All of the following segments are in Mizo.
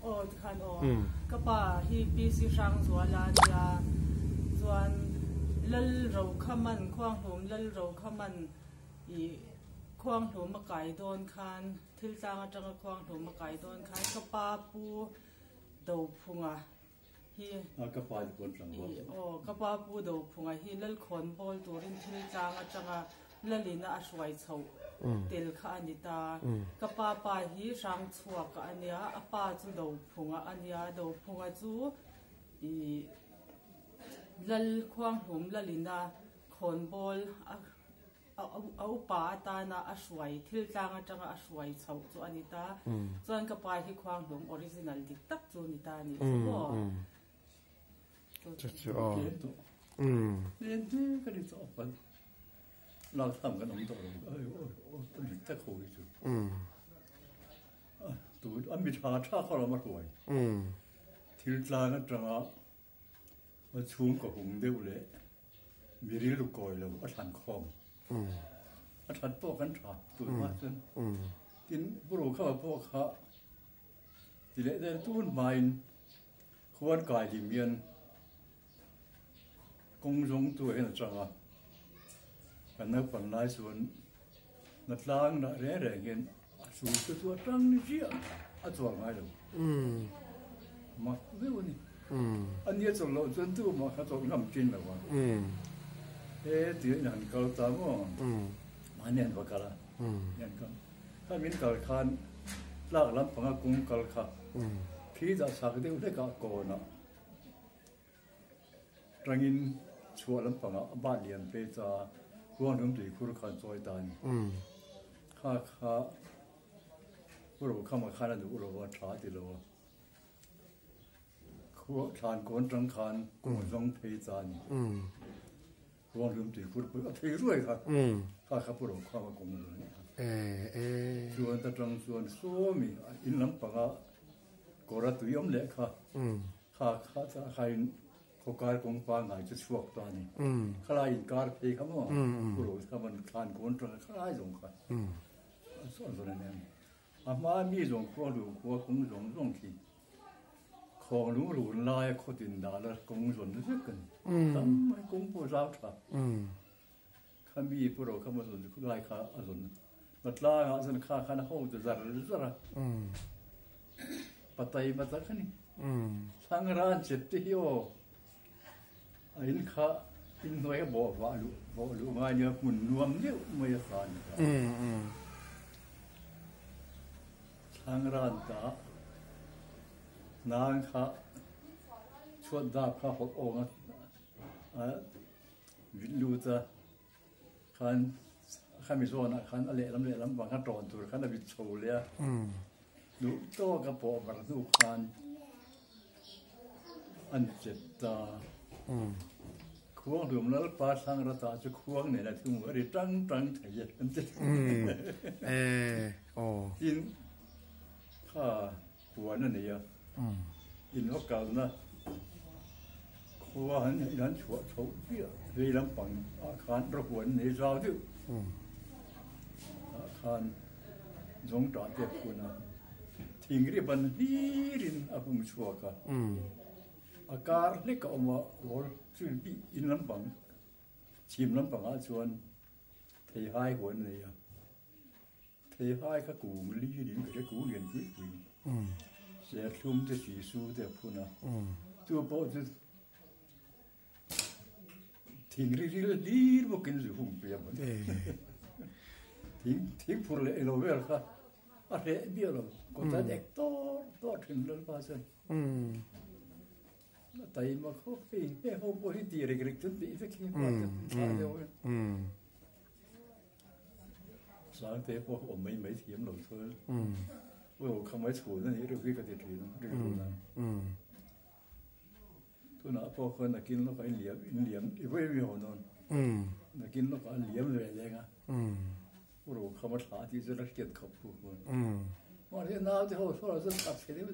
Aw tikhan aw. Ka pa hi PC Hrangzuala a nia. Chuan Lal Rokhaman, Khuanghlum Lal Rokhaman i Khuanghlum a kai dawn khan, thil tlang atanga Khuanghlum a kai dawn khan ka pa Pu Dophunga hi Ka pa hi pawn tlangval chu. Aw, ka pa Pu Dophunga hi Lalkhawn bawl turin thil tlang atanga Lalina a hruai chhoh tel kha a ni ta. Ka pa pa hi Hrangchhuaka a nia, a pa chu Dophunga a nia, Dophunga chu ih Lal Khuanghlum Lalina khawnbawl a a upa atana a hruai thil tlang atanga a hruai chhoh chu a ni ta. Chuan ka pa hi Khuanghlum original dik tak chu a ni ta a nih chu maw. Chu chu aw. Lak tham kan awm tawh lo ai aw aw dik tak ho hi chu tu a mi tha tha kha lam a hruai thil tlang atanga a chhung ka hung deuh leh mi rilru kawi lo a thlan khawm a that pawh kan tha tun hma chuan tin buro kha pawh kha ti leh der tun hmain khuan kai hlim hian Kawng zawng tu hian a chang a, kan naupang lai chuan na tlang lah reng reng hian a sul te chu a tang ziah a chual ngai lo. Mak deuh a ni. A nia chawlh loh chuan tumah kha chawlh ngam ṭhin lo a. He tia in han kal ta maw? Mahni an va kal a, an kal. Kha min kal khan tlak lampanga kawng kal kha khi dah chak deuh hlekah kawnah Tangin chhuah lampangah a bat lian phei cha Khuanghlum tuikhur khan chawi ta a ni. Kha kha Pu Rokhama khan a duh lo a, tha a ti lo a. Khua thlan kawn tang khan kawng zawng phei cha a ni. Khuanghlum tuikhur pawh a phei ruai kha. Kha kha Pu Rokhama kawng zawng a ni kha. Chuan ta tang chuan sawmi in lampanga kawra tui awm leh kha. Kha kha ta khain khawkar kawng pangngai chu chhuak ta a ni. Khalai inkar phei kha maw Pu Ro kha man thlan kawn tang kha khalai zawng kha a sawn zawn a nia. A hma mi zawng khua lu khua kawng zawng zawng khi khawng lung run laia khaw tin dah la kawng zawn vek a ni. Tam mai kawng pawh zau tha. Kha mi Pu Ro kha maw zawn chu lai kha a zawn a tlangah chuan kha khan a ho ta zar zar a. Patai ma tak a ni. Thlang ran chet te hi aw a in kha in hnuai a bawh vah luh bawh luh ngai nia hmun nuam deuh mai a sa a ni ta. Thlang ran ta nang kha chhuat dap kha hawlh awng a vit lut a. Khan khami zawnah khan a lehlam lehlam vang khan tawn tur khan a vit chho leh a, duh tawk a pawh var hnu khan an chet ta. Khuang hlum Lalpa thlang rata chu khuang nen a thung a ri tang tang thei e an ti. Tin, kha Huan a nei a, in va kalna khua han in han chhuah chhoh chiah vei lampang ah khan rahuan a nei zau deuh ah khan zawng tah te a phun a, thing ri ban hlirin a hung chhuak a, a kar hlek a awm a, wall chu in lampang chhim lampang ah chuan theihai huan a nei a. Theihai kha kung li niin ka hria, kung lian pui pui serthlum te sisu te a phun a, chu pawh chu thing ri ril hlir bawkin zu hung pui a maw thing thing phur leh ilo vel kha a hreh miah lo, kawt a dek tawr tawr thin lalpa chuan a taima khawp hei heng ho pawh hi tih rek rek chuan tih vek hi a deuh e. Sangte pawh awm mai mai thiam lo chuan aw kha mai chhun a nih reuh hi ka ti thin a rilru nan. Tunah pawh khawn nakin lawkah in liam in liam i vawi mi haw dawn. Nakin lawkah an liam ve leng a. U ro kham a thla tih chuan a hriat khawp pu khawn. Mahse naute ho sawn chuan kap chhe deuh.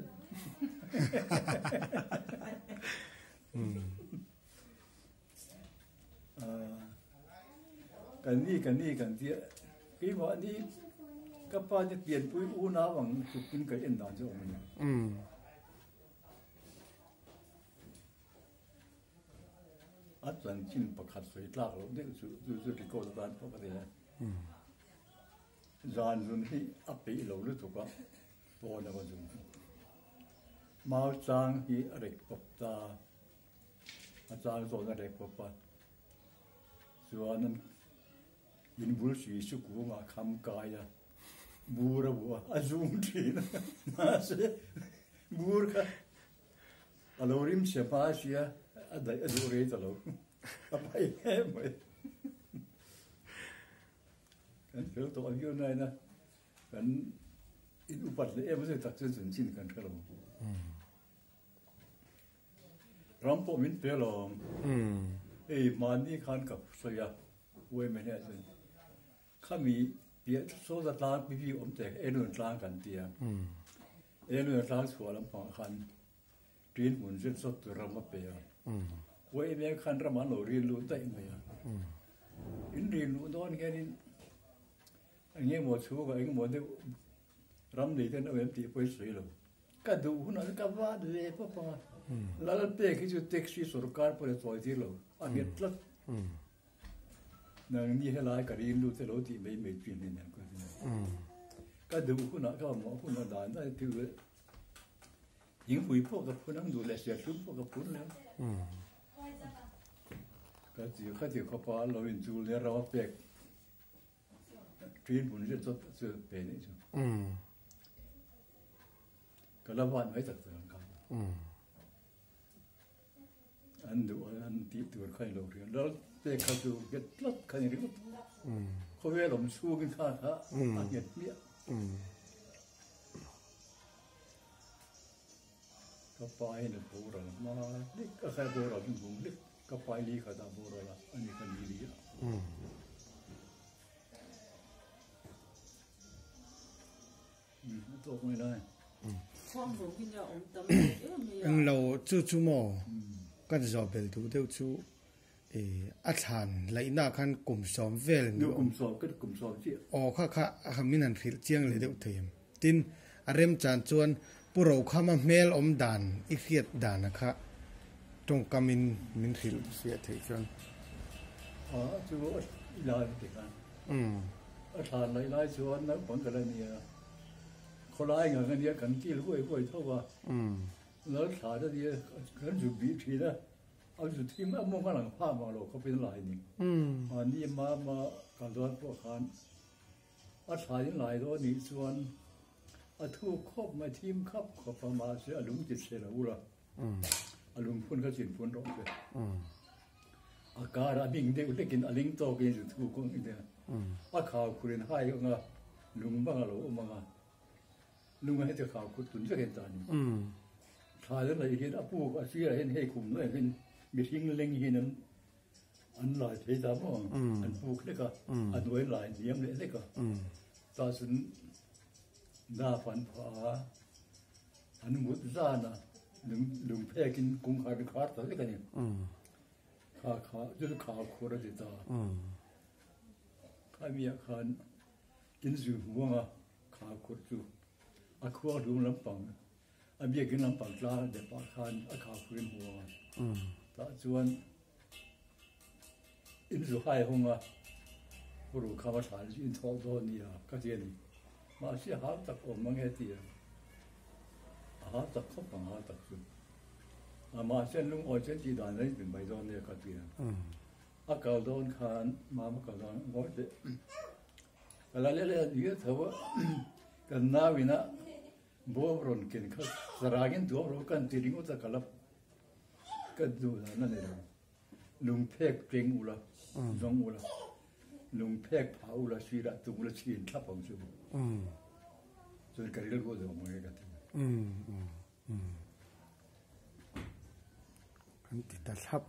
Kan ni kan ni kan tia keimahni ka pa te pianpui unau ang tluk in ka en dan chu a awm a ni. A chanchin pakhat sawi tlak loh deuh chu chu chu record atan pawh ka ti a. Zan zun hi a peih lo lutuk a, pawn a va zun. Mau chang hi a rek pawp ta, a chang zawn a rek pawp a, chuan an in bul hri chu kungah kham kai a, bur a vuah a, a zum thin a, mahse bur kha A lo rim chhe hma a sia, a daih a duh rei ta lo. A pai hle mai. Kan fel tawh a viau nain a, kan in upat leh em a tak chuan chun chin kan hre lo. Ram pawh min pe lawm. Hei mahni khan ka sawi a, uai mai hneh chuan. Khami piah sawta tlang pi bik awm teh Enun tlang kan ti a. Enun tlang chhuah lampangah khan ṭin hmun zet zawt tur ram a pe a. Khua em em khan ram an lo rin luh daih mai a. In rin luh dawn hianin eng emaw chhungah eng emaw deuh ram nei ten a awm em tih pawh i sawi lo. Ka duh hunah chuan ka vat ve pawp ang a. Lal pek hi chu taxi sorkar pawhin a chawi tir lo, a nghet tlat. Nangni helai ka rin lut te lo tih mai mai thin hi nen ka ti. Ka duh hunah ka mamawh hunah dan dan ti ve. Thingpui pawh ka phun ang duh leh serthlum pawh ka phun leh. Ka ti kha ti khawpa lo in chul nia ram a pek. Ṭin hmun zet zawt chu pe nih chu. Ka la van mai tak tak ang ka. An duh a, an tih tur kha ni lo hriat. Lal pek kha chu nghet tlat kha ni ringawt. Khawvel awm chhungin kha kha a nghet hmiah. Ka pa hian a boral hma hlek, a khai boral chu hmung hlek. Ka pa hi li khat ah boral a, ani kha li li a. A tawk mai lai. Englo chu chu maw kan zawh bel duh deuh chu a thlan laihna khan kum sawm vel ni kum sawm ka kum sawm chiah aw kha kha a min han hrilh chiang leh deuh thei em tin a remchan chuan Pu Rokhama hmel awm dan i hriat dana kha tawngkam in min hrilh fiah theih chuan. A chu i lai ti khan a thlan laih lai chuan naupang ka la nia khawlai ngang ania kan kil huai huai tho a lal thla te nia kan zuk bih thin a a zu thim a mawng a lang phak mang lo khawpin a lai ni mahni mama kal dawn pawh khan a thla in lai dawn nih chuan A thu khawp mai, thim khap khawp a, mahse a lung ti chhe lo ula, a lungphun kha chinphun rawh se. A karah hming deuh hlekin a ling tawkin zu thu kawng in a, a khau khurin hai ang a, lung bang a lo awm ang a, lung a heti khau khur tun vek in ta ni. Thla dang laih hian a puk a sirah hian hei khum nuaih hian mihring leng hian an an lai thei ta maw, an puk hlek a, a hnuai lai hniam leh hlek a, tah chuan Dap an phah a, an mut zan a, lung phekin kawngkhar an khar ta vek a ni. Kha kha chu chu khau khur a ti ta. Khaimiah khan in zu hmuang a, khau khur chu a khuang hlum lampang, a biakin lampang tlang depah khan a khau khurin hmuang a. Tah chuan In zu hai hung a, Pu Rukhama thlan chu in thawk dawn nia ka ti a ni. Mahse a hau tak awm mang e ti a, a hau tak khawp ang hau tak chu. A mahse an lungawi chu an tih dan daih min mai dawn nia ka ti a. A kal dawn khan mama kal dawn ngawi teh. Ka la leh leh a ni tho a, kan nau ina bawm rawn ken kha sarangin tuam rawh kan ti ringawt a ka la ka duh dan a ni lo. Lungphek keng ula, zawng ula, lungphek phah ula, sirah tum ula, chhin thlap ang chu. Chuan ka rilru zawng ang e ka ti. Kan ti ta thlap.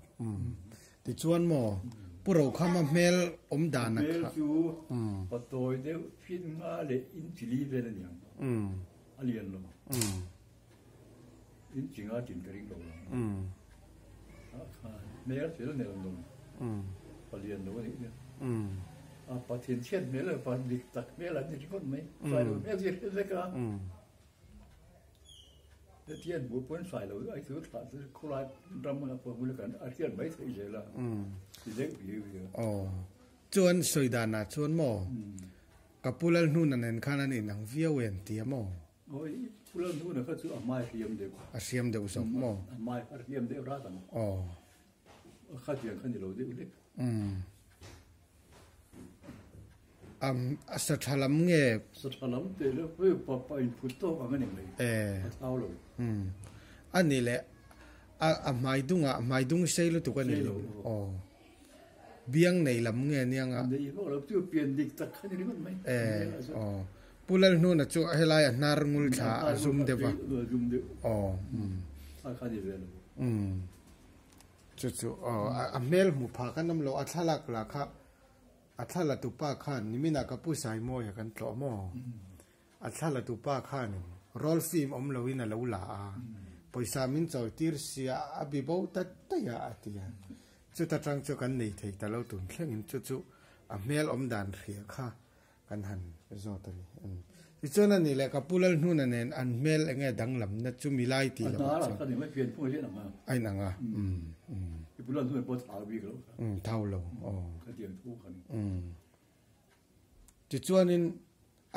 Tichuan maw, Pu Rokhama hmel awm dan a kha. Hmel chu patawi deuh fin nga leh inchi li vel a ni ang. A lian lo. In chi nga tin ka ring lo ang. Hmel fel nel nung palian lo a nih nia. A Pathian chhiat hmel leh pa dik tak hmel an ni ringawt mai. Sailo hmel chu i hre vek a. Hetian hmuh pawn sai lo ai chu thlah chu khawlai ram ah pawh hmun kan a hriat mai theih zel a ti deuh viau viau. Aw chuan sawi dan ah chuan maw ka pu Lalhnuna nen khan an inang viau em tia maw? Aw i pu Lalhnuna kha chu a hmai hriam deuh. A hriam deuh zawk maw? A hmai a hriam deuh rat ang. Aw. A khatiang kha ni lo deuh hlek. A sa tha lam nge? Sa tha lam teh le hei pa pa in phut tawk ang a ni mai. A thau lo. A ni le a hmai dungah hmai dung sei lutuk a ni lo. Aw. Biang nei lam nge aniang a? Nei vak lo chu pian dik tak kha ni ringawt mai. Aw. Pu Lalhnuna chu helai a hnar ngul thla a zum deuh a. A zum deuh. Aw. A kha ni ve lo. Chu chu aw a hmel hmu phah kan awm lo a thlalak lah kha a thla tu pa khan niminah ka pu Saimawia kan tlawh maw a thla tu pa khan roll film awm lo in a lo la a pawisa min chawi tir sia a bi bo ta daih a a ti a chuta tang chu kan nei thei ta lo tun thleng in chu chu a hmel awm dan hria kha Kan han zawt a ni. Tichuan a nih leh ka pu Lalhnuna nen an hmel enge danglamna chu milai tih loh ah chuan. A inang a. Thau lo. Tichuanin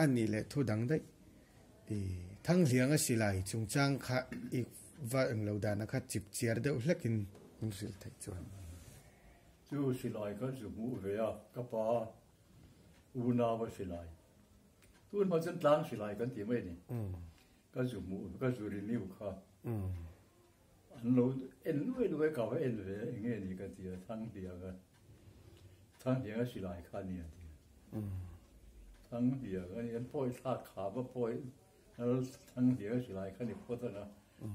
a nih leh thu dang daih i Thanghlianga silai chungchang kha i va englo dana kha chip chiar deuh hlekin min hrilh theih chuan. Chu silai kha zu hmuh ve a ka pa Unau a silai. Tun hma chuan tlang silai kan tih mai a ni. Ka zu hmuh, ka zu renew kha. An lo en luai luai ka va en ve eng nge ni ka ti a, Thanghlianga. Thanghlianga silai kha a ni a ti a. Thanghlianga a ni, an pawi thlak kha va pawi, Thanghlianga silai kha a ni phawt a na.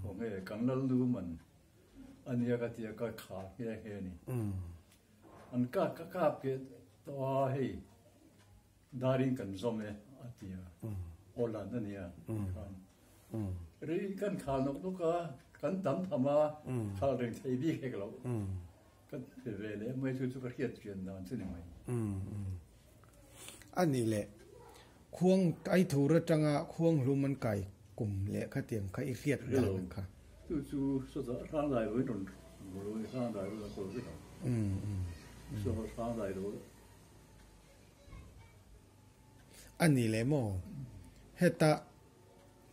Aw nge, kan Lalnu man a nia ka ti a, ka kha nghe nghe a ni. An kap ka kap ke tawh a hei darin kan zawm e a ti a Holland a nia khan rei kan khal nawk nawk a kan tam tham a khal reng thei bik hek lo kan pe ve leh mai chu chu ka hriat chian dan chu ni mai. A nih leh khuang ai thur atanga khuang hlum an kai kum leh khatiang kha i hriat dan kha. Chu chu sawtah hrang dai lo in rawn lo i hrang dai lo a kawl vek ang. Saw hrang dai lo. A ni leh maw? Heta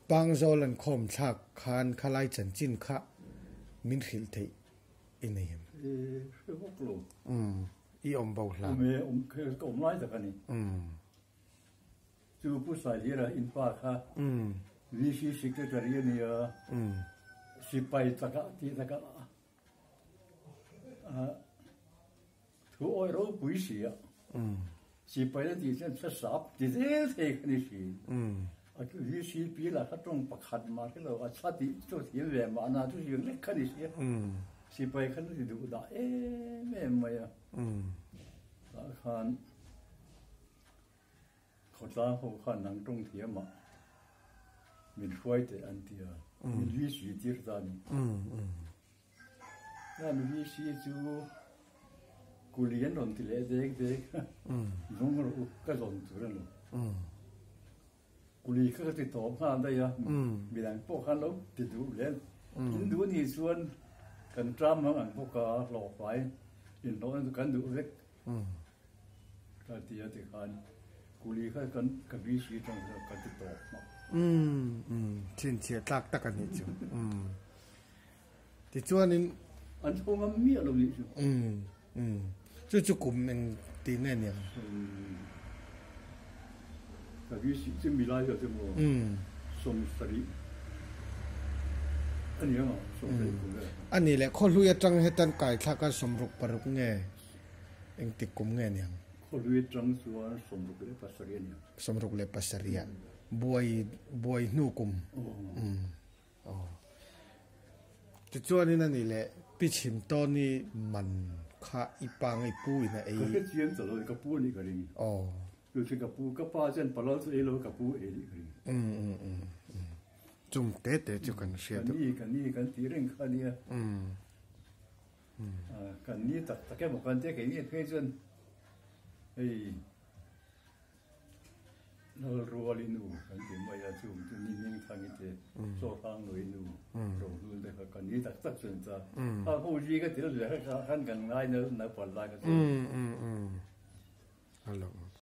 Pangzawl an khawm thlak khan khalai chanchin kha min hrilh theih i nei em? E, hre bawk lo. I awm bo hlah. Awm e, awm ka awm lai tak a ni. Chu Pu Sailira in pa kha VC Secretary a nia, sipai taka tih taka thu awi ropui si a, sipai a tih chuan sasap ti zel thei kha ni si. A VC pi lah kha tawng pakhat mah hre lo, a chha tih chu thiam ve mahna chu zir lek kha ni si a, sipai khan a ti duh dah em em mai a, tah khan. Khawtlang ho khan nang tawng thiam ah min hruai teh an ti a, min VC tir ta a ni. An VC chu kuli an rawn ti leh dek dek a, zawng rawh u ka zawn tur a ni. Kuli kha ka ti tawp nghal daih a, midang pawh khan lo ti duh leh in duh ni chuan kan ṭam ang ang bawk a, hlawhfai inhlawhna chu kan duh vek. Ka ti a tikhan kuli kha kan ka VC tang kha ka ti tawp hmak. Chhinchhiah tlak tak a nih chu. Tichuanin. An chho ngam miah lo nih chu. Chu chu kum eng tih nge niang? Ka VC chu milai hian chu maw 70 a ni ang a, 70 kum vel. A nih leh khawhlui atang hetan kai thlak a 66 nge? Engtik kum nge niang? Khawhlui atang chuan 67 a niang. 67 a buai buai hnu kum. Aw. Tichuanin a nih leh pi chhim tawn i man kha i pa nge i pu in a ei. Ka hre chiang ta lo ka pu a nih ka ring. Aw. Chu chu ka pu ka pa chuan palal chu ei lo ka pu ei nih ka ring. Chung te te chu kan hriat. Ka ni ka ni kan tih reng kha nia. Kan ni tak tak emaw kan tia keini phei chuan hei Lalruali nu kan ti mai a chung chu ni hming thang i te. Chaw hrang lui nu rohlun te kha ka ni tak tak chuan cha a ho zinga tel leh kha khan kan ngai na naupang lai kha chu. A lo.